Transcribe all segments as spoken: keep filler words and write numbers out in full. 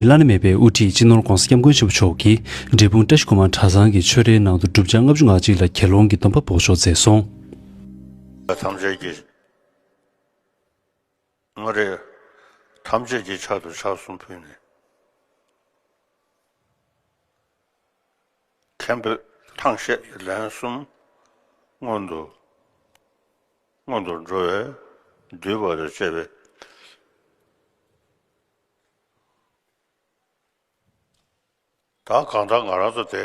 བླ་ན་མེད་པའི་དབུ་ཁྲིད་སྤྱི་ནོར་༧གོང་ས་༧སྐྱབས་མགོན་ཆེན་པོ་མཆོག་གིས་འབྲས་སྤུངས་བཀྲ་ཤིས་སྒོ་མང་གྲྭ་ཚང་གི་ཆོས་རའི་ནང་དུ་བསྒྲུབ་བྱ་ལྔ་བཅུ་ང་གཅིག་ལ་དགེ་སློང་གི་སྡོམ་པ་འབོགས་ཆོག་མཛད་སོང་། ཐམས་ཅད་ཀྱིས། ང་རས་ཐམས་ཅད་ཀྱི་ཕྱག་ཏུ་ཕྱག་གསུམ་ཕུལ་ནས། མཁན་པོས་ཐང་ཤད་ལན་གསུམ་སྔོན་དུ་སྔོན་དུ་འགྲོ་བས་འདུས་པ་དང་བཅས་པའི། ད་གང་ལྟར་ང་རང་ཚོ་དེ།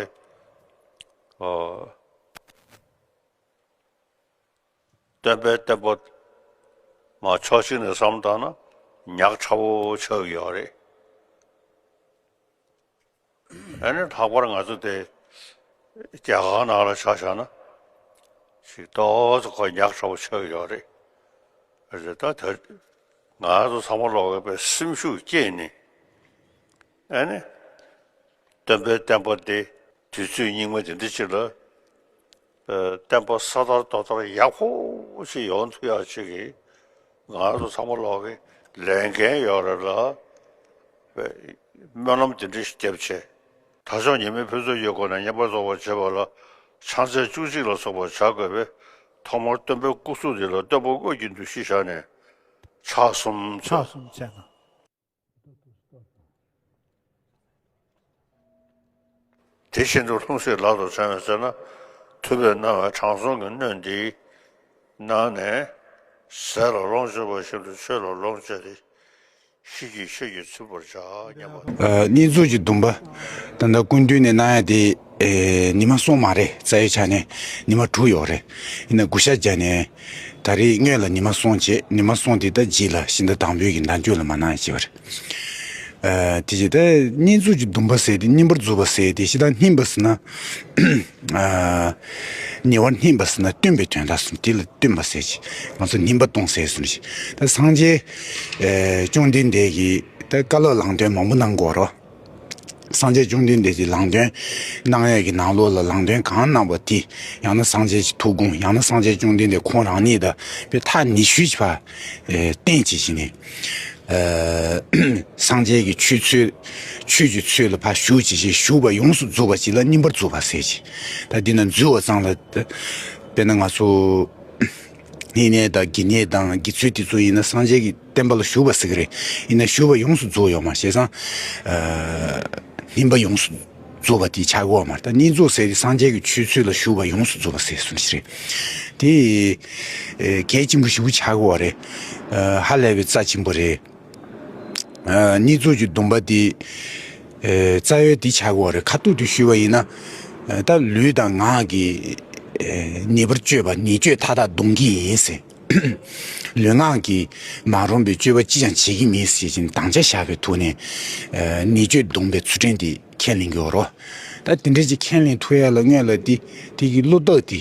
ཨོ། སྟོན་པའི་བསྟན་པ་མ་ཕྱོགས་གཅིག་ནས་བསམ་བཏང་ན་ཉག་ཕྲ་བོ་ཆགས་ཡོད་རེད། ཨ་ནི་ལྷག་པར་ང་ཚོ་དེ་རྒྱ་གར་ནང་ལ་ཆ་བཞག་ན་ཞིག་ཏོག་ཙམ་ཁོ་ཉག་ཕྲ་བོ་ཆགས་ཡོད་རེད། རེད་ད་དེ་ང་ཚོ་ཚང་མ་ལོག་པའི་སེམས་ཤུགས་བསྐྱེད་ནས། ཨ་ནི། སྟོན་པའི་བསྟན་པ་འདི་དུས་ཚོད་སྙིགས་མ་འདི་འདྲ་ཅིག་ལ། ཨ། བསྟན་པ་ས་དར་རྡོ་དར་ཡག་པོ་ཞིག་ཡོང་ཐུབ་ཡག་ཅིག་གི་ང་ཚོ་ཚང་མ་ལོག་གི་ལས་འགན་ཡོད་རེད་ལ། སྨོན་ལམ་འདི་འདྲ་ཞིག་བརྒྱབ་བྱས། དར་ལྕོག་ཉི་མའི་ཕུན་ཚོགས་ཡོད་སྒོ་ནས་བསྙེན་པར་རྫོགས་པར་བྱེད་པ་ལ་ཕྱག་འཚལ་བཅུ་གཅིག་ལ་སོགས་པ་བྱ་དགོས་པས། ཐོག་མར་སྟོན་པའི་སྐུ་གཟུགས་འདི་ལ་སྟོན་པ་དངོས་ཀྱི་འདུ་ཤེས་བཞག་ནས་ཕྱག་གསུམ་མཆོད། ཕྱག་གསུམ་མཆོད་ན། དེ་བཞིན་དུ་ལྷུང་བཟེད་ལག་ཏུ་འཆང་བའི་ཚེ་ན། ཐུབ་པས་གནང་བའི་དྲང་སྲོང་གི་སྣོད་འདིའི་ནང་ནས་ཟས་ལ་ལོངས་སྤྱོད་པ་བཞིན་དུ་ཆོས་ལ་ལོངས་སྤྱད་དེ། ཤེས་ཀྱི་ཆོས་ཀྱིས་ཚིམ་པར་བྱ། སྙམ་པ། ཨ། བསྙེན་རྫོགས་ཀྱི་སྡོམ་པ་ད་ལྟ་སྐུ་མདུན་ནས་གནང་ཡ་དེ། ཨེ། ཉི་མ་གསུམ་མ་རེད། རྩ་བའི་ཆ་ནས་ཉི་མ་དྲུག་ཡོད་རེད། ཡིན་ན་བགོ་བཤའ་བརྒྱབ་ནས་ད་རེས་སྔོན་ལ་ཉི་མ་གསུམ་བྱས། ཉི་མ་གསུམ་དེ་ད་རྗེས་ལ་ཕྱི་ཟླ་དང་པོའི་གི་ཟླ་མཇུག་ལ་མ་གནང་ཡ་བྱས་པ་རེད། ཨ། དེ་བཞིན་ད་བསྙེན་རྫོགས་ཀྱི་སྡོམ་པ་ཟེར་དེ་བསྙེན་པར་རྫོགས་པ་ཟེར་དེ་ཞེ་དྲག་བསྙེན་པ་ཟེར་ན། ཨ། ཉེ་བར་བསྙེན་པ་ཟེར་ན་བསྟེན་པའི་དོན་དག་གསུམ་དེ་ལ་བསྟེན་པ་ཟེར་གྱི། ང་ཚོ་བསྙེན་པ་གཏོང་ཟེར་གསུམ་ཞིག་ད་སངས་རྒྱས། ཨེ། བཅོམ་ལྡན་འདས་ཀྱིས་ད་བཀའ་སློབ་ལམ་སྟོན་མང་པོ་གནང་གོ་རོ། སངས་རྒྱས་བཅོམ་ལྡན་འདས་ཀྱི་ལམ་སྟོན་གནང་ཡས་ཀྱི་ནང་ལོགས་ལ་ལམ་སྟོན་གང་གནང་བ་དེ། ཡང་ན་སངས་རྒྱས་ཀྱི་ཐུགས་དགོངས། ཡང་ན་སངས་རྒྱས་བཅོམ་ལྡན་འདས་ཁོང་རང་ཉིད་དང་དཔེ་ཐག་ཉེ་ཤོས་ཀྱི་བར། ཨེ། བསྟེན་བྱས་བྱས་ནས། ཨ། སངས་རྒྱས་ཀྱི་ཆོས་ཚུལ། ཆོས་ཀྱི་ཚུལ་ལ་ཕར་ཞུགས་བྱས་བྱས། ཞུགས་པ་ཡོངས་སུ་རྫོགས་པ་ཅིག་ལ་བསྙེན་པར་རྫོགས་པ་ཟེར་གྱི། ད་འདི་ན་འཛུལ་བ་ཙམ་ལ། དཔེར་ན་ང་ཚོ་བསྙེན་གནས་དང་དགེ་བསྙེན་དང་དགེ་ཚུལ་དེ་ཚོ་ཡིན་ན་སངས་རྒྱས་ཀྱི་བསྟན་པ་ལ་ཞུགས་པ་ཟེར་གྱི་རེད། ཡིན་ན་ཞུགས་པ་ཡོངས་སུ་རྫོགས་ཡོད་མ་རེད། བྱས་ཙང་། ཨ། བསྙེན་པ་ཡོངས་སུ་རྫོགས་པ་དེ་ཆགས་ཀྱི་ཡོད་མ་རེད། ད་བསྙེན་རྫོགས་ཟེར་དེ་སངས་རྒྱས་ཀྱི་ཆོས་ཚུལ་ལ་ཞུགས་པ་ཡོངས་སུ་རྫོགས་པ་ཟེར་གསུངས་ཞིག་རེད། དེ། ཨེ། གལ་ཆེན་པོ་ཞེ་པོ་ཆགས་ཀྱི་ཡོད་རེད། ཨ། ཧ་ལས་པའི་རྩ་ཆེན་པོ་རེད། ཨ། བསྙེན་རྫོགས་ཀྱི་སྡོམ་པ་དེ། ཨེ། རྩ་བའི་དེ་ཆགས་ཀྱི་ཡོད་རེད། ཁ་ཐུག་ཏུ་ཞུས་པ་ཡིན་ན། ཨ། ད་ལུས་དང་ངག་གི། ཨེ། ཉེས་པར་སྤྱོད་པ་ཉེས་སྤྱོད་མཐའ་དག་སྡོམ་གྱི་ཡིན་ཟེར། ལུས་ངག་གི་མ་རུངས་པའི་སྤྱོད་པ་ཅི་ཡང་བྱེད་ཀྱི་མིན་ཟེར་བཞིན་དམ་བཅའ་བཞག་པའི་ཐོག་ནས། ཨ། ཉེས་སྤྱོད་སྡོམ་པའི་ཚུལ་ཁྲིམས་དེ་ཁས་ལེན་གྱི་ཡོད་རེད། ད་དེ་འདྲ་ཅིག་ཁས་ལེན་ཐུབ་ཡ་ལ་སྔོན་ལ་དེ་དེ་གི་བློ་རྟོགས་དེ།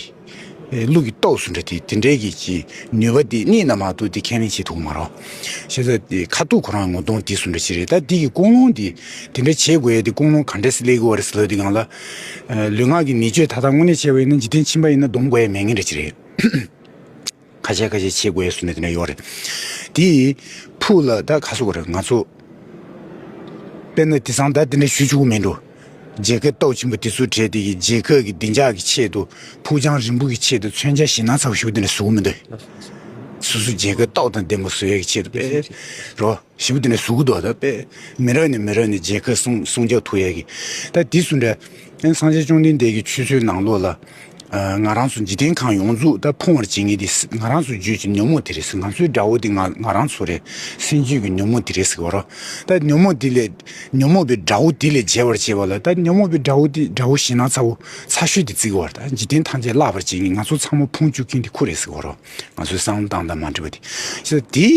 ཨེ། བློ་གི་རྟོགས་སུ་འདྲ་དེ་དེ་འདྲའི་གི་ཅིག་ནུས་པ་དེ་རྙེད་ན་མ་གཏོགས་དེ་ཁས་ལེན་བྱེད་ཐུབ་མ་རེད། བྱས་ཙང་དེ་ཁ་ཐུག་ཁོ་རང་ངོ་གདོང་དེ་སུ་འདྲ་ཅིག་རེད། ད་དེ་གི་ཀུན་སློང་དེ་དེ་འདྲ་བྱེད་དགོས་ཡ་དེ་ཀུན་སློང་ག་འདྲས་སེ་སླེབས་ཀྱི་ཡོད་རེད་ཟེར་ལབ་དུས་སྒང་ལ། ཨ། ལུས་ངག་གི་ཉེས་སྤྱོད་མཐའ་དག་དངོས་གནས་བྱས་པ་ཡིན་ན་འཇིག་རྟེན་ཁྱིམ་པ་ཡིན་ན་སྡོམ་དགོས་ཡ་མེད་མཁན་འདྲ་ཅིག་རེད། ཁ་ཤས་ཁ་ཤས་བྱེད་དགོས་ཡ་སུ་འདྲ་དེ་འདྲ་ཡོད་རེད། དེ་ཕུགས་ལ་ད་ག་རེ་ཟེར་དགོས་རེད། ང་ཚོ་དཔེར་ན་དེང་སང་ད་དེ་འདྲ་ཞུ་ཆོག་གི་མེད་འགྲོ། རྒྱལ་ཁབ་སྟོབས་ཆེན་པོ་དེ་ཚོ་གྲས་དེ་གིས་རྒྱལ་ཁབ་ཀྱི་བདེ་འཇགས་ཀྱི་ཆེད་དུ། ཕུགས་རྒྱང་རིང་པོ་གི་ཆེད་དུ་མཚོན་ཆ་ཞེད་སྣང་ཚ་པོ་ཞེ་པོ་དེ་འདྲ་བཟོ་གི་མི་འདུག། སོ་སོ་རྒྱལ་ཁབ་སྟོབས་དང་ལྡན་པ་བཟོ་ཡས་ཀྱི་ཆེད་དུ་དཔེ་རོ་ཞེ་པོ་དེ་འདྲ་བཟོ་གི་འདུག། ད་དཔེ་མི་རབས་ནས་མི་རབས་ནས་རྒྱལ་ཁབ་སྲུང་སྲུང་སྐྱོབ་ཐུབ་ཡས་ཀྱི། ད་དེ་སུ་འདྲ། སངས་རྒྱས་བཅོམ་ལྡན་འདས་ཀྱི་ཆོས་ཚུལ་ནང་ལོགས་ལ། ཨ། ང་རང་ཚོ་འཇིག་རྟེན་ཁམས་ཡོངས་རྫོགས་ད་ཕུང་བར་བྱེད་མཁན་དེ་ང་རང་ཚོ་རྒྱུད་ཀྱི་ཉོན་མོངས་དེ་རེད་ཟེར། ང་ཚོའི་དགྲ་བོ་དེ་ང་ང་རང་ཚོ་རེད། སེམས་རྒྱུད་ཀྱི་ཉོན་མོངས་དེ་རེད་ཟེར་གི་ཡོད་རེད། ད་ཉོན་མོངས་དེ་ལས། ཉོན་མོངས་པའི་དགྲ་བོ་དེ་ལས་རྒྱལ་བར་བྱེད་པ་ལ། ད་ཉོན་མོངས་པའི་དགྲ་བོ་དེ་དགྲ་བོ་ཞེད་སྣང་ཚ་པོ་ཚ་ཤོས་དེ་བརྩི་གི་ཡོད་རེད། ད་འཇིག་རྟེན་ཐམས་ཅད་བརླག་པར་བྱེད་མཁན་ང་ཚོ་ཚང་མ་ཕུང་བཅུག་མཁན་དེ་ཁོ་རེད་ཟེར་གི་ཡོད་རེད། ང་ཚོའི་བསམ་བློ་བཏང་སྟངས་མ་འགྲིག་པ་དེ། ཞེས་དེ་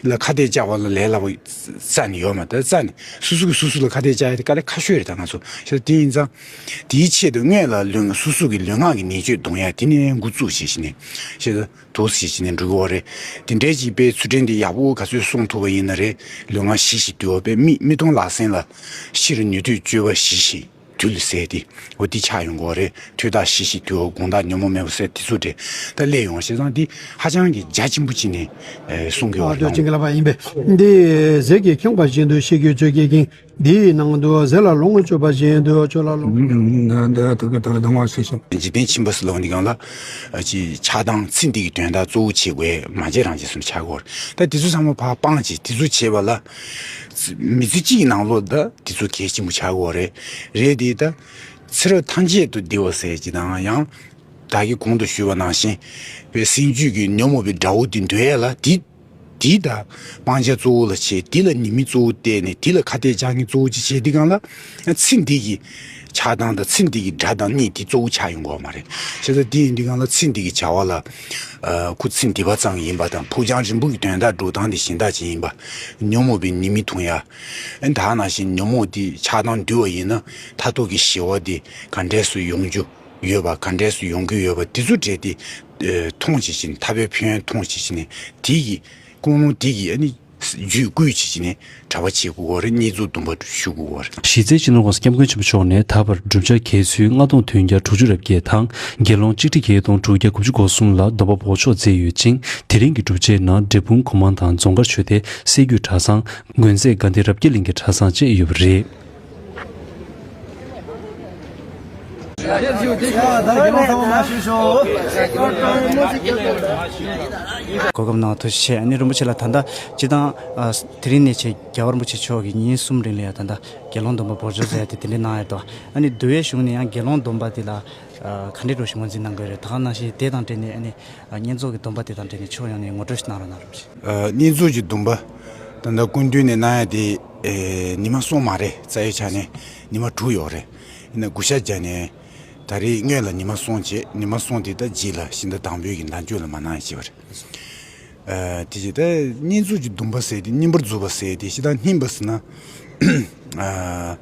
ལ་ཁ་གཏད་བཅག་པ་ལ་ལས་སླ་པོ་རྩ་ནས་ཡོད་མ་རེད། རྩ་ནས་སོ་སོ་གིས་སོ་སོ་ལ་ཁ་གཏད་བཅག་ཡ་དེ་དཀའ་ལས་ཁག་ཤོས་རེད། ད་ང་ཚོ་ཞེས་དེ་ཡིན་ཙང་། དེའི་ཆེད་དུ་སྔོན་ལ་ལུས་སོ་སོ་གི་ལུས་ངག་གི་ཉེས་སྤྱོད་སྡོམ་ཡ་དེ་ནས་འགོ་བཙུགས་བྱས་བྱས་ནས་ཞེས་དུ་བྱས་བྱས་ནས་འགྲོ་གི་ཡོད་རེད། དེ་འདྲའི་ཅིག་དཔེ་ཚུལ་ཁྲིམས་དེ་ཡག་པོ་ག་ཚོད་སྲུང་ཐུབ་པ་ཡིན་ན་རེད། ལུས་ངག་ཞི་ཞིང་དུལ་བ། དཔེ་མིག་མིག་མཐོང་ལག་ཟིན་ལ་ཕྱིར་ནུས་མཐུ་སྤྱོད་པ་ཞི་ཞིང་དུལ་ཟེར་དེ་འོ་དེ་ཆགས་ཡོང་གི་ཡོད་རེད། ཐོས་རྟགས་ཞི་ཞིང་དུལ་བ། སྒོམ་རྟགས་ཉོན་མོངས་མེད་པ་ཟེར་དེ་ཚོ་རེད། ད་སླེབས་ཡོང་བ་བྱས་ཙང་དེ་ཧ་ཅང་གི་རྒྱ་ཆེན་པོ་བྱས་ནས་ཨེ་གསུང་གི་ཡོད་རེད། ཨ་ལགས་འདི་ཟས་ཀྱིས་ཁེངས་པ་བཞིན་དུ་ཤེས་རྒྱུད་བཅོས་བསྐྱེད་ཀྱིན། འདིའི་ནང་དུ་ཟས་ལ་ལོངས་སྤྱོད་པ་བཞིན་དུ་ཆོས་ལ་ལོངས། འཇིག་རྟེན་ཁྱིམ་པ་སུ་ལོག་འདི་གང་ལ་ཅི་ཆགས་སྡང་ཚེ་འདི་གི་དོན་དག་གཙོ་བོ་བྱེད་དགོས་མ་བྱེད་རང་བྱེད་སུ་ཆགས་དགོས་རེད། ད་དེ་ཚོ་ཚང་མ་ཕར་སྤང་བྱེད་དེ་ཚོ་བྱེད་པ་ལ་མི་ཚེ་གཅིག་གི་ནང་ལོགས་ད་དེ་ཚོ་གལ་ཆེན་པོ་ཆགས་དགོས་རེད། རེད་དེ་ད་ཚེ་རབས་ཐམས་ཅད་དུ་བདེ་བ་ཟེར་གྱི་དང་ཡང་། བདག་གིས་གོང་དུ་ཞུས་པ་ནང་བཞིན་པའི་སེམས་རྒྱུད་ཀྱི་ཉོན་མོངས་པའི་དགྲ་བོ་དེ་འདོད་ཡ་ལ་དེ་དེ་དང་སྤང་བྱ་གཙོ་བོ་ལ་བྱེད་དེ་ལ་ཉེས་དམིགས་གཙོ་བོ་བལྟས་ནས་དེ་ལ་ཁ་གཏད་བཅག་མཁན་གཙོ་བོ་ཅིག་བྱེད་དུས་སྒང་ལ་ཚེ་འདི་གི་ཆགས་སྡང་དང་ཚེ་འདི་གི་དགྲ་དང་གཉེན་དེ་གཙོ་བོ་ཆགས་ཡོང་གི་ཡོད་མ་རེད། བྱས་ཙང་དེ་ཡིན་དུས་སྒང་ལ་ཚེ་འདི་གི་བྱ་བ་ལ་ཁོ་ཚེ་འདི་པ་ཙམ་ཡིན་པ་དང་ཕུགས་རྒྱང་རིང་པོ་གི་དོན་དག་འགྲོ་སྟངས་དེ་གཞན་དག་ཅིག་ཡིན་པ། ཉོན་མོངས་པའི་ཉེས་དམིགས་མཐོང་ཡ། ཨ་ནི་ད་ནང་བཞིན་ཉོན་མོངས་དེ་ཆགས་སྡང་འདུལ་བ་ཡིན་ན་མཐར་ཐུག་གི་ཞི་བ་དེ་ག་འདྲས་སུ་ཡོང་རྒྱུ། ཡོད་པ་ག་འདྲས་སུ་ཡོང་གི་ཡོད་པ་དེ་ཚོ་བྲལ་ཏེ། ཨེ། མཐོང་བྱེད་ཀྱི་ནི་འཐབ་པའི་ཕན་ཡོན་མཐོང་བྱེད་ཀྱི་ནི་དེ་གི་ཀུན་སློང་དེ་གི་ཨ་ནི་རྒྱུད་བསྐུལ་བྱེད་ཀྱི་ནི་གྲྭ་པ་བྱེད་དགོས་རེད། བསྙེན་རྫོགས་སྡོམ་པ་ཞུ་དགོས་རེད། གཞི་རྩའི་སྤྱི་ནོར་༸གོང་ས་༸སྐྱབས་མགོན་ཆེན་པོ་མཆོག་ནས་ད་བར་བསྒྲུབ་བྱ་རྒྱ་མཚོའི་ལྔ་སྟོང་དོན་བརྒྱ་དྲུག་ཅུ་རེ་བརྒྱད་དང་དགེ་སློང་གཅིག་ཁྲི་བརྒྱད་སྟོང་དྲུག་བརྒྱ་དགུ་བཅུ་གོ་གསུམ་ལ་སྡོམ་པ་འབོགས་ཆོག་མཛད་ཡོད་ཅིང་། དེ་རིང་གི་སྒྲུབ་བྱའི་ནང་འབྲས་སྤུངས་གོང་མ་དང་རྫོང་དཀར་ཆོས་སྡེ་སྲད་རྒྱུད་གྲྭ་ཚང་། དགོན་རྫས་དགའ་ལྡན་རབ་རྒྱས་གླིང་གི་གྲྭ་ཚང་བཅས་ཡོད་པ་རེད། གོ་སྐབས་གནང་བ་ཐུགས་རྗེ་ཆེ། ཨ་ནི་རིན་པོ་ཆེ་ལགས་ད་ལྟ་སྤྱིར་བཏང་ཨ་དེ་རིང་ནས་བྱས་རྒྱལ་བ་རིན་པོ་ཆེ་མཆོག་གིས་ཉིན་གསུམ་རིང་ལ་ཡང་ད་ལྟ་དགེ་སློང་སྡོམ་པ་འབོགས་ཆོག་མཛད་དེ་དེ་འདྲ་གནང་ཡོད་དོ། ཨ་ནི་འདུལ་བའི་གཞུང་ནས་ཡང་དགེ་སློང་སྡོམ་པ་དེ་ལ་ཨ་ག་འདྲ་འདྲ་ཞིག་ངོས་འཛིན་གནང་དགོས་རེད། ད་ག་ནང་བཞིན་དེ་དང་འབྲེལ་ནས་ཨ་ནི་ཨ་བསྙེན་རྫོགས་ཀྱི་སྡོམ་པ་དེ་དང་འབྲེལ་ནས་ཕྱོགས་ཡོངས་ནས་ངོ་སྤྲོད་ཞིག་གནང་རོགས་ཞུ། ཨ་བསྙེན་རྫོགས་ཀྱི་སྡོམ་པ་ད་ལྟ་སྐུ་མདུན་ནས་གནང་ཡ་དེ་ཨེ་ཉི་མ་གསུམ་མ་རེད། རྩ་བའི་ཆ་ནས་ཉི་མ་དྲུག་ཡོད་རེད། ཡིན་ན་བགོ་བཤའ་བརྒྱབ་ནས་ད་རེས་སྔོན་ལ་ཉི་མ་གསུམ་བྱས། ཉི་མ་གསུམ་དེ་ད་རྗེས་ལ་ཕྱི་ཟླ་དང་པོའི་གི་ཟླ་མཇུག་ལ་མ་གནང་ཡ་བྱས་པ་རེད། ཨ་དེ་བྱས་ད་བསྙེན་རྫོགས་ཀྱི་སྡོམ་པ་ཟེར་དེ་བསྙེན་པར་རྫོགས་པ་ཟེར་དེ་ཞེ་དྲག་བསྙེན་པ་ཟེར་ན། ཨ་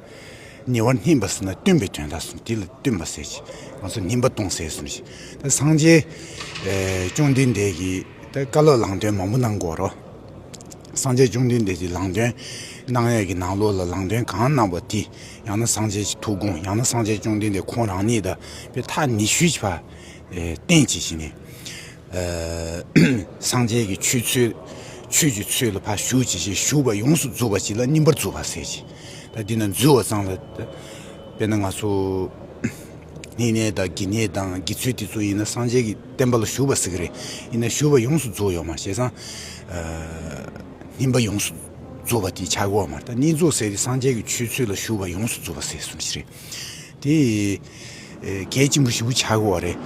ཉེ་བར་བསྙེན་པ་ཟེར་ན་བསྟུན་པའི་དོན་དག་གསུངས། དེ་ལ་བསྟུན་པ་ཟེར་གྱི། ང་ཚོ་བསྙེན་པ་གཏོང་ཟེར་གསུངས་ཤིང་། ད་སངས་རྒྱས་ཨེ་བཅོམ་ལྡན་འདས་ཀྱིས་ད་བཀའ་སློབ་ལམ་སྟོན་མང་པོ་གནང་གོ་རོ། སངས་རྒྱས་བཅོམ་ལྡན་འདས་ཀྱིས་ལམ་སྟོན་གནང་ཡས་ཀྱི་ནང་ལོགས་ལ་ལམ་སྟོན་གང་གནང་བ་དེ་ཡང་ན་སངས་རྒྱས་ཀྱི་ཐུགས་དགོངས། ཡང་ན་སངས་རྒྱས་བཅོམ་ལྡན་འདས་ཁོང་རང་ཉིད་དང་དཔེ་ཐག་ཉེ་ཤོས་ཀྱི་ཕར་ཨེ་བསྟན་བྱས་ཤིང་ནས། ཨ་སངས་རྒྱས་ཀྱི་ཆོས་ཚུལ་ཆོས་ཀྱི་ཚུལ་ལ་ཕར་ཞུགས་བྱས་ཤིང་ཞུགས་པ་ཡོངས་སུ་རྫོགས་པ་ཅིག་ལ་བསྙེན་པར་རྫོགས་པ་ཟེར་གྱི། ད་འདི་ན་འཛུལ་བ་ཙམ་ལ་དཔེར་ན་ང་ཚོ་བསྙེན་གནས་དང་དགེ་བསྙེན་དང་དགེ་ཚུལ་དེ་ཚོ་ཡིན་ན་སངས་རྒྱས་ཀྱི་བསྟན་པ་ལ་ཞུགས་པ་ཟེར་གྱི་རེད། ཡིན་ན་ཞུགས་པ་ཡོངས་སུ་རྫོགས་ཡོད་མ་རེད། བྱས་ཙང་ཨ་བསྙེན་པ་ཡོངས་སུ་རྫོགས་པ་དེ་ཆགས་ཀྱི་ཡོད་མ་རེད། ད་བསྙེན་རྫོགས་ཟེར་དེ་སངས་རྒྱས་ཀྱི་ཆོས་ཚུལ་ལ་ཞུགས་པ་ཡོངས་སུ་རྫོགས་པ་ཟེར་གསུངས་ཤིག་རེད། དེ་ཨེ་གལ་ཆེན་པོ་ཞེ་པོ་ཆགས་ཀྱི་ཡོད་རེད།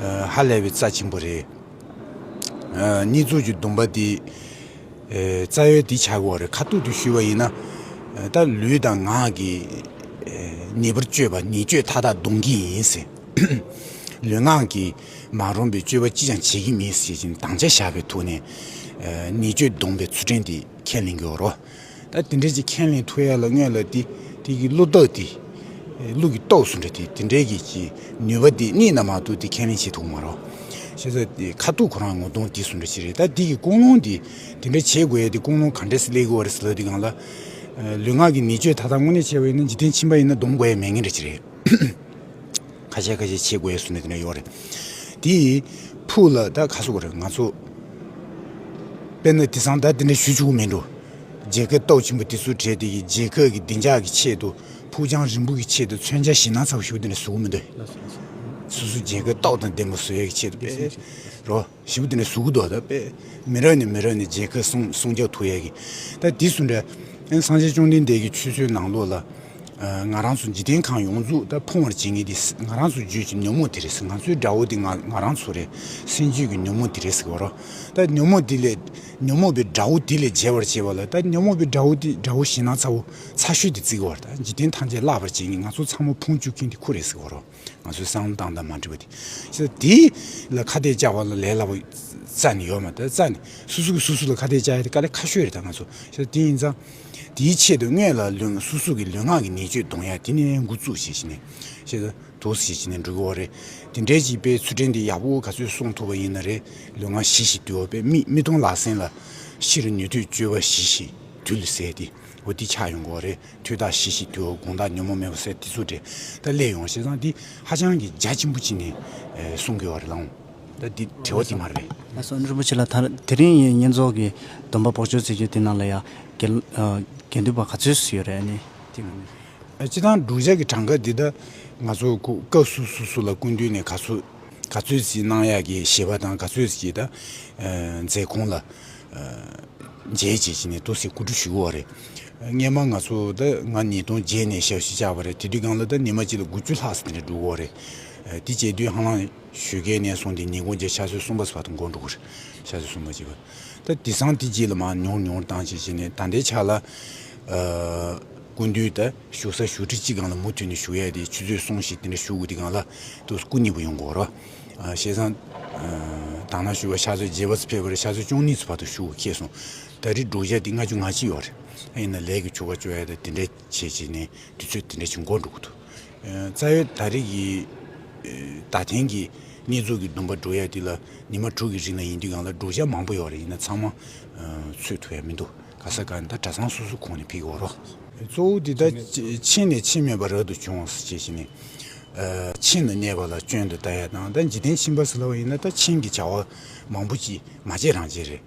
ཨ་ཧ་ལས་པའི་རྩ་ཆེན་པོ་རེད། ཨ་བསྙེན་རྫོགས་ཀྱི་སྡོམ་པ་དེ་ཨེ་རྩ་བའི་དེ་ཆགས་ཀྱི་ཡོད་རེད། ཁ་ཐུག་ཏུ་ཞུས་པ་ཡིན་ན་ཨ་ད་ལུས་དང་ངག་གི་ཨེ་ཉེས་པར་སྤྱོད་པ་ཉེས་སྤྱོད་མཐའ་དག་སྡོམ་གྱི་ཡིན་ཟེར། ལུས་ངག་གི་མ་རུངས་པའི་སྤྱོད་པ་ཅི་ཡང་བྱེད་ཀྱི་མིན་ཟེར་བཞིན་དམ་བཅའ་བཞག་པའི་ཐོག་ནས་ཨེ་ཉེས་སྤྱོད་སྡོམ་པའི་ཚུལ་ཁྲིམས་དེ་ཁས་ལེན་གྱི་ཡོད་རེད། ད་དེ་འདྲའི་ཅིག་ཁས་ལེན་ཐུབ་ཡ་ལ་སྔོན་ལ་དེ་དེ་གི་བློ་རྟགས་དེ་ཨེ་བློ་གི་རྟོགས་སུ་འདྲ་དེ་དེ་འདྲའི་གི་ཅིག་ནུས་པ་དེ་གནས་ན་མ་གཏོགས་དེ་ཁས་ལེན་བྱེད་ཐུབ་མ་རེད། བྱས་ཙང་དེ་ཁ་ཐུག་ཁོ་རང་ངོ་གདོང་དེ་སུ་འདྲ་ཅིག་རེད། ད་དེ་གི་ཀུན་སློང་དེ་དེ་འདྲ་བྱེད་དགོས་ཡ་དེ་ཀུན་སློང་ག་འདྲས་སེ་སླེབས་ཀྱི་ཡོད་རེད་ཟེར་ལབ་དུས་སྒང་ལ། ཨ་ལུས་ངག་གི་ཉེས་སྤྱོད་མཐའ་དག་དངོས་གནས་བྱས་པ་ཡིན་ན་འཇིག་རྟེན་ཁྱིམ་པ་ཡིན་ན་སྡོམ་དགོས་ཡ་མེད་མཁན་འདྲ་ཅིག་རེད། ཁ་ཤས་ཁ་ཤས་བྱེད་དགོས་ཡ་སུ་འདྲ་དེ་འདྲ་ཡོད་རེད། དེ་ཕུགས་ལ་ད་ག་ཟེར་དགོས་རེད། ང་ཚོ་དཔེར་ན་དེང་སང་ད་དེ་འདྲ་ཞུ་ཆོག་གི་མིན་འགྲོ། རྒྱལ་ཁབ་སྟོབས་ཆེན་པོ་དེ་ཚོ་གྲས་དེ་གི་རྒྱལ་ཁབ་ཀྱི་བདེ་འཇགས་ཀྱི་ཆེད་དུ་ཕུགས་རྒྱང་རིང་པོ་གི་ཆེད་དུ་མཚོན་ཆ་ཞེད་སྣང་ཚ་པོ་ཞེ་པོ་དེ་འདྲ་བཟོ་གི་མི་འདུག། སོ་སོ་རྒྱལ་ཁབ་སྟོབས་དང་ལྡན་པ་བཟོ་ཡ་གི་ཆེད་དུ་དཔེ་རོ། ཞེ་པོ་དེ་འདྲ་བཟོ་གི་འདུག། ད་དཔེ་མི་རབས་ནས་མི་རབས་ནས་རྒྱལ་ཁབ་སྲུང་སྲུང་སྐྱོབ་ཐུབ་ཡ་གི། ད་དེ་ཚོ་འདྲ། ཨ་སངས་རྒྱས་བཅོམ་ལྡན་འདས་ཀྱི་ཆོས་ཚུལ་ནང་ལོགས་ལ། ཨ་ང་རང་ཚོ་འཇིག་རྟེན་ཁམས་ཡོངས་རྫོགས་ད་ཕུང་བར་བྱེད་མཁན་དེ་ང་རང་ཚོ་རྒྱུད་ཀྱི་ཉོན་མོངས་དེ་རེད་ཟེར། ང་ཚོའི་དགྲ་བོ་དེ་ང་ང་རང་ཚོ་རེད། སེམས་རྒྱུད་ཀྱི་ཉོན་མོངས་དེ་རེད་ཟེར་གི་ཡོད་རེད། ད་ཉོན་མོངས་དེ་ལས་ཉོན་མོངས་པའི་དགྲ་བོ་དེ་ལས་རྒྱལ་བར་བྱེད་པ་ལ། ད་ཉོན་མོངས་པའི་དགྲ་བོ་དེ་དགྲ་བོ་ཞེད་སྣང་ཚ་བོ་ཚ་ཤོས་དེ་བརྩི་གི་ཡོད་རེད། ད་འཇིག་རྟེན་ཐམས་ཅད་བརླག་པར་བྱེད་མཁན་ང་ཚོ་ཚང་མ་ཕུང་བཅུག་མཁན་དེ་ཁོ་རེད་ཟེར་གི་ཡོད་རེད། ང་ཚོའི་བསམ་བློ་བཏང་སྟངས་མ་འགྲིག་པ་དེ། བྱས་ཙང་དེ་ལ་ཁ་གཏད་བཅག་པ་ལ་ལས་སླ་པོ་རྩ་ནས་ཡོད་མ་རེད། རྩ་ནས་སོ་སོ་གིས་སོ་སོ་ལ་ཁ་གཏད་བཅག་ཡ་དེ་དཀའ་ལས་ཁག་ཤོས་རེད། ད་ང་ཚོ་བྱས་ཙང་དེ་ཡིན་ཙང་། དེའི་ཆེད་དུ་སྔོན་ལ་ལུས་སོ་སོ་གི་ལུས་ངག་གི་ཉེས་སྤྱོད་སྡོམ་ཡ་དེ་ནས་འགོ་བཙུགས་བྱས་ཤིང་ནས། བྱས་ཙང་དུ་བྱས་ཤིང་ནས་འགྲོ་གི་ཡོད་རེད། དེ་འདྲའི་ཅིག་དཔེ་ཚུལ་ཁྲིམས་དེ་ཡག་པོ་ག་ཚོད་སྲུང་ཐུབ་པ་ཡིན་ན་རེད། ལུས་ངག་ཞི་ཞིང་དུལ་བ། དཔེ་མི་མི་མཐོང་ལག་ཟིན་ལ་ཕྱིར་ཉོན་ཐོས་སྤྱོད་པ་ཞི་ཞིང་དུལ་ཟེར་དེ། འོ་དེ་ཆགས་ཡོང་གི་ཡོད་རེད། ཐོས་རྟགས་ཞི་ཞིང་དུལ་བ། སྒོམ་རྟགས་ཉོན་མོངས་མེད་པ་ཟེར་དེ་ཚོ་འདྲ་ད་སླེབས་ཡོང་། བྱས་ཙང་འདི་ཧ་ཅང་གི་རྒྱ་ཆེན་པོ་བྱས་ནས་ཨེ་གསུང་གི་ཡོད་རེད་ལགས། ད་འདི་དྲི་བ་དེ་མ་རེད་པས། ལགས་སོ། རིན་པོ་ཆེ་ལགས། ད་དེ་རིང་ཡིན་བསྙེན་རྫོགས་ཀྱི་སྡོམ་པ་འབོགས་ཆོག་བྱེད་རྒྱུ་དེ་ནང་ལ་ཡང་དགེ་ཨ་དགེ་འདུན་པ་ག་ཚོད་ཡོད་རེད། ཨ་ནི་ སྤྱི་བཏང་བསྒྲུབ་བྱ་གི་གྲངས་ཀ་འདི་ད་ང་ཚོ་སྐུ་སྐབས་སུ་སུ་སུ་ལ་སྐུ་མདུན་ནས་ག་ཚོད་ག་ཚོད་ཅིག་གནང་ཡག་གི་ཞེས་པ་དང་ག་ཚོད་ཅིག་ད་མཛད་ཁོངས་ལ་མཇལ་བྱས་ཀྱི་ནས་ཏོག་ཙམ་གོ་སྒྲིག་ཞུ་དགོས་པ་རེད། སྔས་མ་ང་ཚོ་ད་ང་ཉིས་སྟོང་བརྒྱད་ནས་ཞབས་ཕྱི་བཅར་བ་རེད། དེ་དུས་སྒང་ལ་ད་ཉི་མ་གཅིག་ལ་དགུ་བཅུ་ལྷག་ཙམ་དེ་འདྲ་འགྲོ་གི་ཡོད་རེད། དེ་བྱས་དུས་ཧ་ལམ་ཞོགས་ཀས་ནས་བཟུང་སྟེ་ཉིན་གུང་གི་ཆུ་ཚོད་གསུམ་པ་ཙམ་བར་དུ་འགོར་འགྲོ་གི་རེད། ཆུ་ཚོད་གསུམ་པ་བཅས་པ། ད་དེང་སང་དེ་རྗེས་ལ་མར་ཉུང་ཉུང་བཏང་བྱས་བྱས་ནས་ད་ལྟའི་ཆ་ལ་ཨ་སྐུ་མདུན་ད་བཞུགས་ས་བཞུགས་ཁྲི་གཅིག་སྒང་ལ་མུ་མཐུད་ནས་བཞུགས་ཡ་དེ་ཆུ་ཚོད་གསུམ་བཞི་དེ་འདྲ་བཞུགས་དགོས་དུས་སྒང་ལ་ཏོག་ཙམ་སྐུ་མཉེལ་པོ་ཡོང་གི་ཡོད་རེད། ཨ་བྱས་ཙང་ཨ་དང་ན་ཞུ་བ་ཆུ་ཚོད་བརྒྱད་པ་ཙམ་ཕེབས་པ་རེད། ཆུ་ཚོད་བཅུ་གཉིས་ཙམ་བར་དུ་བཞུགས་ཁེལ་སོང་། ད་རེས་འགྲོ་ཡ་དེ་ལྔ་བཅུ་ང་གཅིག་ཡོད་རེད། ཨ་ཡིན་ན་ལས་ཀྱི་ཆུ་ཚོད་བཅོ་ཡ་ད་དེ་འདྲ་བྱས་བྱས་ནས་དུས་ཚོད་དེ་འདྲ་ཅིག་འགོར་འགྲོ་གི་འདུག། ཨ་རྩ་བའི་ད་རེས་ཀྱི་ཨ་ད་ཐེངས་ཀྱི་གནས་ཚུལ་གྱི་སྡོམ་པ་སྒྲུབ་ཡ་དེ་ལ་ཉི་མ་དྲུག་གི་རིང་ལ་ཡིན་དུས་སྒང་ལ་བསྒྲུབ་བྱ་མང་པོ་ཡོད་རེད། ཡིན་ན་ཚང་མ་ཨ་འཚོལ་ཐུབ་ཡ་མི་འདུག། ག་ས་ག་ནས་ད་གྲྭ་ཚང་སོ་སོའི་ཁོངས་ནས་ཕེབས་ཀྱི་ཡོད་རེད། གཙོ་བོ་དེ་ད་ཆེ་ཆེ་ནས་ཆེ་མེད་པ་རབ་ཏུ་བྱུང་ཟེར་བྱས་ནས་ཨ་ཆེ་ན་གནས་པ་ལ་སྐྱོན་དུ་ལྟ་ཡ་དང་། ད་འཇིག་རྟེན་ཁྱིམ་པ་ཟེར་ལབ་པ་ཡིན་ན་ད་ཁྱིམ་གྱི་བྱ་བ་མང་པོ་ཅིག་མ་བྱེད་རང་བྱེད་རེད།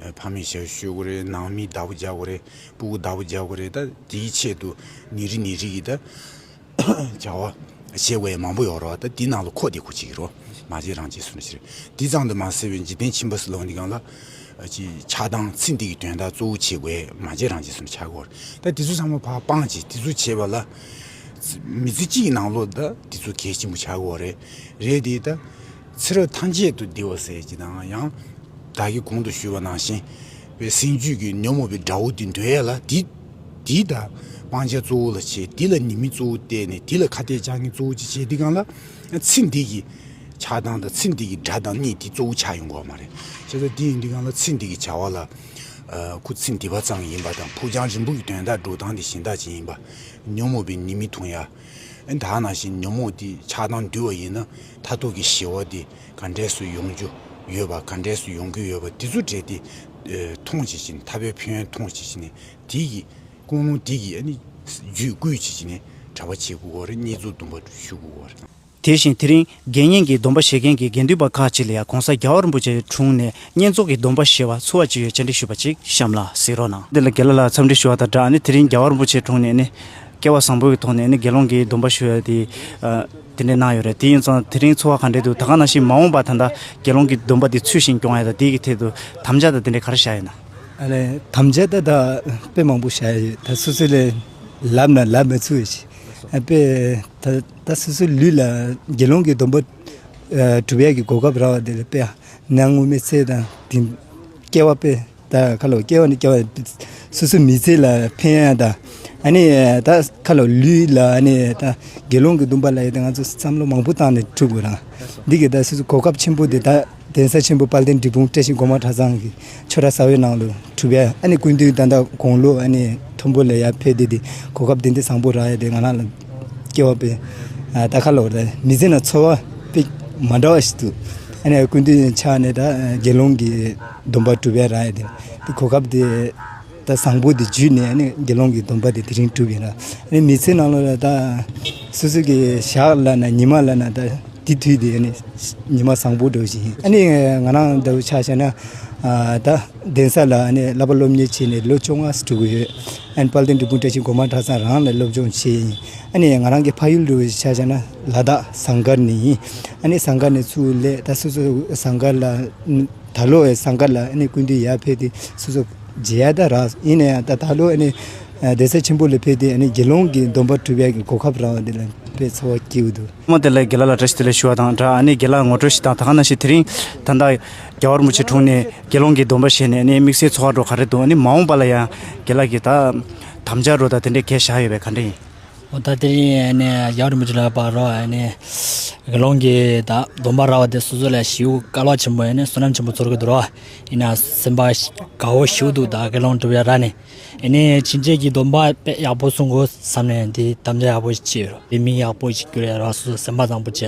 ཨ་ཕ་མའི་ཞབས་ཞུ་ཞུ་དགོས་རེད། ནང་མིའི་བདག་པོ་རྒྱག་དགོས་རེད། སྤུ་གུ་བདག་པོ་རྒྱག་དགོས་རེད། ད་དེའི་ཆེད་དུ་ནི་རི་ནི་རི་གི་ད་བྱ་བ་བྱེད་དགོས་ཡ་མང་པོ་ཡོད་རེད། ད་དེའི་ནང་ལ་ཁོ་དེ་ཁོ་ཅིག་རོ། མ་བྱེད་རང་བྱེད་སུ་ནི་ཞིག་རེད། དེ་ཙམ་དུ་མ་ཟད་པའི་འཇིག་རྟེན་ཁྱིམ་པ་ཟེར་ལབ་འདི་སྒང་ལ་ཨ་ཅིག་ཆགས་སྡང་ཚེ་འདི་གི་དོན་དག་གཙོ་བོ་བྱེད་དགོས་ཡ་མ་བྱེད་རང་བྱེད་སུ་ནི་ཆགས་དགོས་རེད། ད་དེ་ཚོ་ཚང་མ་ཕར་སྤངས་ཅིག། དེ་ཚོ་བྱེད་པ་ལ་མི་ཚེ་གཅིག་གི་ནང་ལོགས་ད་དེ་ཚོ་གལ་ཆེན་པོ་ཆགས་དགོས་རེད། རེད་དེ་ད། ཚེ་རབས་ཐམས་ཅད་དུ་བདེ་བ་ཟེར་གྱི་དང་ཡང་། བདག་གིས་གོང་དུ་ཞུས་པ་ནང་བཞིན། པའི་སེམས་རྒྱུད་ཀྱི་ཉོན་མོངས་པའི་དགྲ་བོ་དེ་འདོད་ཡ་ལ་དེ། དེ་ད་སྤང་བྱ་གཙོ་བོ་ལ་བྱེད། དེ་ལ་ཉེས་དམིགས་གཙོ་བོ་བལྟས་ནས་དེ་ལ་ཁ་གཏད་གཅོག་མཁན་གཙོ་བོ་ཅིག་བྱེད་དུས་སྒང་ལ། ཚེ་འདི་གི་ཆགས་སྡང་དང་ཚེ་འདི་གི་དགྲ་དང་གཉེན་དེ་གཙོ་བོ་ཆགས་ཡོང་གི་ཡོད་མ་རེད། བྱས་ཙང་དེ་ཡིན་དུས་སྒང་ལ་ཚེ་འདི་གི་བྱ་བ་ལ། ཁོ་ཚེ་འདི་པ་ཙམ་ཡིན་པ་དང་ཕུགས་རྒྱང་རིང་པོ་གི་དོན་དག་འགྲོ་སྟངས་དེ་གཞན་དག་ཅིག་ཡིན་པ། ཉོན་མོངས་པའི་ཉེས་དམིགས་མཐོང་ཡ། ཨ་ནི་ད་ནང་བཞིན་ཉོན་མོངས་དེ་ཆགས་སྡང་འདུལ་བ་ཡིན་ན་མཐར་ཐུག་གི་ཞི་བ་དེ་ག་འདྲས་སུ་ཡོང་རྒྱུ་ཡོད་པ། ག་འདྲས་སུ་ཡོང་གི་ཡོད་པ་དེ་ཚོ་བྲལ་ཏེ་ཨེ་མཐོང་བྱེད་ཀྱི་ནི་ཐར་པའི་ཕན་ཡོན་མཐོང་བྱེད་ཀྱི་ནི་དེ་གི་ཀུན་སློང་དེ་གི་ཨ་ནི་རྒྱུད་བསྐུལ་བྱེད་ཀྱི་ནི་གྲྭ་པ་བྱེད་དགོས་པ་རེད། བསྙེན་རྫོགས་སྡོམ་པ་ཞུ་དགོས་པ་རེད། དེ་བཞིན་དེ་རིང་དགེ་བསྙེན་གྱི་སྡོམ་པ་བཞེས་མཁན་གྱི་དགེ་འདུན་པ་ཁག་ཅིག་ལ་ཡང་གོང་ས་རྒྱལ་བ་རིན་པོ་ཆེའི་དྲུང་ནས་བསྙེན་རྫོགས་ཀྱི་སྡོམ་པ་བཞེས་པ་ཚོར་བ་ཅི་ཡོད་བཅར་འདྲི་ཞུས་པ་ཅིག་གཤམ་ལ་གཟིགས་རོགས་གནང་། འདི་ལ་རྒན་ལགས་ལ་འཚམས་འདྲི་ཞུ་བ་དང་སྦྲགས། ཨ་ནི་དེ་རིང་རྒྱལ་བ་རིན་པོ་ཆེའི་དྲུང་ནས་ནི་སྐལ་བ་བཟང་པོའི་ཐོག་ནས་ནི་དགེ་སློང་གི་སྡོམ་པ་ཞུ་ཡ་དེ་ཨ་དེ་འདྲས་གནང་ཡོད་རེད། དེ་ཡིན་ཙང་དེ་རིང་ཚོར་བ་ག་འདྲས་འདུག། ད་ག་ནང་བཞིན་མ་འོངས་པ་ད་ལྟ་དགེ་སློང་གི་སྡོམ་པ་དེ་ཚུལ་བཞིན་སྐྱོང་ཡ་དང་དེ་གི་ཐད་དུ་དམ་བཅའ་དང་དེ་འདྲས་ག་རེ་བཞག་ཡོད་ན། ཨ་ལས་དམ་བཅའ་ད་ད་དཔེ་མང་པོ་བཞག་ཡ་ཡོད། ད་སོ་སོ་ལས་ལབ་ན་ལབ་མི་ཚུགས་ཡ་ཞིག། ཨ་དཔེ་ད་ད་སོ་སོའི་ལུས་ལ་དགེ་སློང་གི་སྡོམ་པ་ཨ་སྒྲུབ་ཡ་གི་གོ་སྐབས་རག་པ་དེ་ལ་དཔེ་ཨ་ནང་ངོ་མའི་ཚེ་དང་དེ་སྐྱེ་བ་དཔེ་ད་ཁ་ལོ་སྐྱེ་བ་ནི་སྐྱེ་བ་སོ་སོའི་མི་ཚེ་ལ་ཕན་ཡ་དང་། ཨ་ནི་ད་ཁ་ལོ་ལུས་ལ་ཨ་ནི་ད་དགེ་སློང་གི་སྡོམ་པ་ལ་ཡ་ད་ང་ཚོ་བསམ་བློ་མང་པོ་བཏང་ནས་སྒྲུབ་དགོས་རང་འདི་གི་ད་སོ་སོ་གོ་སྐབས་ཆེན་པོ་དེ་ད། གདན་ས་ཆེན་པོ་དཔལ་ལྡན་འབྲས་སྤུངས་བཀྲ་ཤིས་སྒོ་མང་གྲྭ་ཚང་གི་ཆོས་གྲྭ་ས་བོན་ནང་ལ་གྲུབ་ཡ། ཨ་ནི་སྐུ་མདུན་ད་ལྟ་དགུང་ལོ་ཨ་ནི་མཐོན་པོ་ལ་ཡར་ཕེབས་དེ་དེ་གོ་སྐབས་དེ་འདྲ་བཟང་པོ་རག་ཡ་དེ་ང་རང་ལ་སྐྱེ་བ་དཔེ་ད་ཁ་ལོ་རེད། མི་ཚེ་ནང་ཚོར་བ་དཔེ་མ་འདྲ་བ་ཞིག་འདུག། ཨ་ནི་སྐུ་མདུན་ཕྱག་ནས་ད་དགེ་སློང་གི་སྡོམ་པ་གྲུབ་ཡ་རག་ཡ་དེ་དེ་གོ་སྐབས་དེ། ད་བཟང་པོ་དེ་བརྒྱུད་ནས་ཨ་ནི་དགེ་སློང་གི་སྡོམ་པ་དེ་དེ་རིང་གྲུབ་ཡིན་ལ། ཨ་ནི་མི་ཚེ་ནང་ལོགས་ལ་ད་སོ་སོ་གི་ཞག་ལ་ན་ཉི་མ་ལ་ན་ད་དེ་དུས་དེ་ཨ་ནི་ཉི་མ་བཟང་པོ་འདྲ་བོ་ཞིག་ཡིན། ཨ་ནི་ང་རང་འདྲ་བོ་ཆ་བཞག་ན་ཨ་ད་གདན་ས་ལ་ཨ་ནི་བསླབ་པ་སློབ་གཉེར་བྱས་ནས་ལོ་བཅོ་ལྔ་ཙམ་འགྲོ་གི་ཡོད། ཨ་ནི་དཔལ་ལྡན་འབྲས་སྤུངས་བཀྲ་ཤིས་སྒོ་མང་གྲྭ་ཚང་རང་ལ་སློབ་སྦྱོང་བྱས་ཡིན། ཨ་ནི་ང་རང་གི་ཕ་ཡུལ་འདྲ་བོ་ཆ་བཞག་ན་ལ་དྭགས་ཟངས་དཀར་ནས་ཡིན། ཨ་ནི་ཟངས་དཀར་ནས་ཚུར་སླེབས་ད་སོ་སོ་ཟངས་དཀར་ལ། ད་ལོ་ཨེ་ཟངས་དཀར་ལ་ཨ་ནི་སྐུ་མདུན་ཡར་ཕེབས་ཏེ་སོ་སོ་མཇལ་ཡ་ད་རག་ཡིན་ན་ཡང་ད་ད་ལོ་ཨ་ནི་ཨ་གདན་ས་ཆེན་པོ་ལ་ཕེབས་ཏེ་ཨ་ནི་དགེ་སློང་གི་སྡོམ་པ་སྒྲུབ་ཡ་གི་གོ་སྐབས་རག་པ་དེ་ལ་དཔེ་ཚོར་བ་སྐྱིད་པོ་འདུག། ཐོག་མ་དེ་ལ་རྒན་ལགས་ལ་བཀྲ་ཤིས་བདེ་ལེགས་ཞུ་བ་དང་སྦྲགས། ཨ་ནི་རྒན་ལགས་ངོ་སྤྲོད་ཞིག་དང་། ད་ག་ནང་བཞིན་དེ་རིང་ད་ལྟ་རྒྱལ་བ་རིན་པོ་ཆེའི་དྲུང་ནས་དགེ་སློང་གི་སྡོམ་པ་བཞེས་ནས་ཨ་ནི་དམིགས་བསལ་ཚོར་བ་འདྲ་བོ་ག་རེ་འདུག། ཨ་ནི་མ་འོངས་པ་ལ་ཡང་རྒན་ལགས་ཀྱིས་ད་དམ་བཅའ་འདྲ་བོ་དང་དེ་འདྲའི་གལ་བཞག་ཡོད་པས་ག་འདྲ་ཡིན། འོ་ད་དེ་རིང་ཨ་ནི་རྒྱལ་བ་རིན་པོ་ཆེ་ལ་ཕར་རོ་ཨ་ནི་དགེ་སློང་གི་ད་སྡོམ་པ་རག་པ་དེ་སོ་སོ་ལ་ཞེ་པོ་སྐལ་བ་ཆེན་པོ་ཨ་ནི་བསོད་ནམས་ཆེན་པོ་ཚོར་གི་འདུག་རོ། ཡིན་ན་སེམས་པ་དགའ་བོ་ཞེ་པོ་འདུག། ད་དགེ་སློང་སྒྲུབ་ཡ་རག་ནས་ཨ་ནི་ཕྱིན་ཆད་ཀྱི་སྡོམ་པ་དཔེ་ཡག་པོ་སྲུང་དགོས་བསམ་ནས་འདི་དམ་བཅའ་ཡག་པོ་ཞིག་བྱས་ཡོད་རོ། དེ་མི་ཡག་པོ་ཞིག་གྱུར་ཡ་རོ། སོ་སོ་སེམས་པ་བཟང་པོ་བྱས་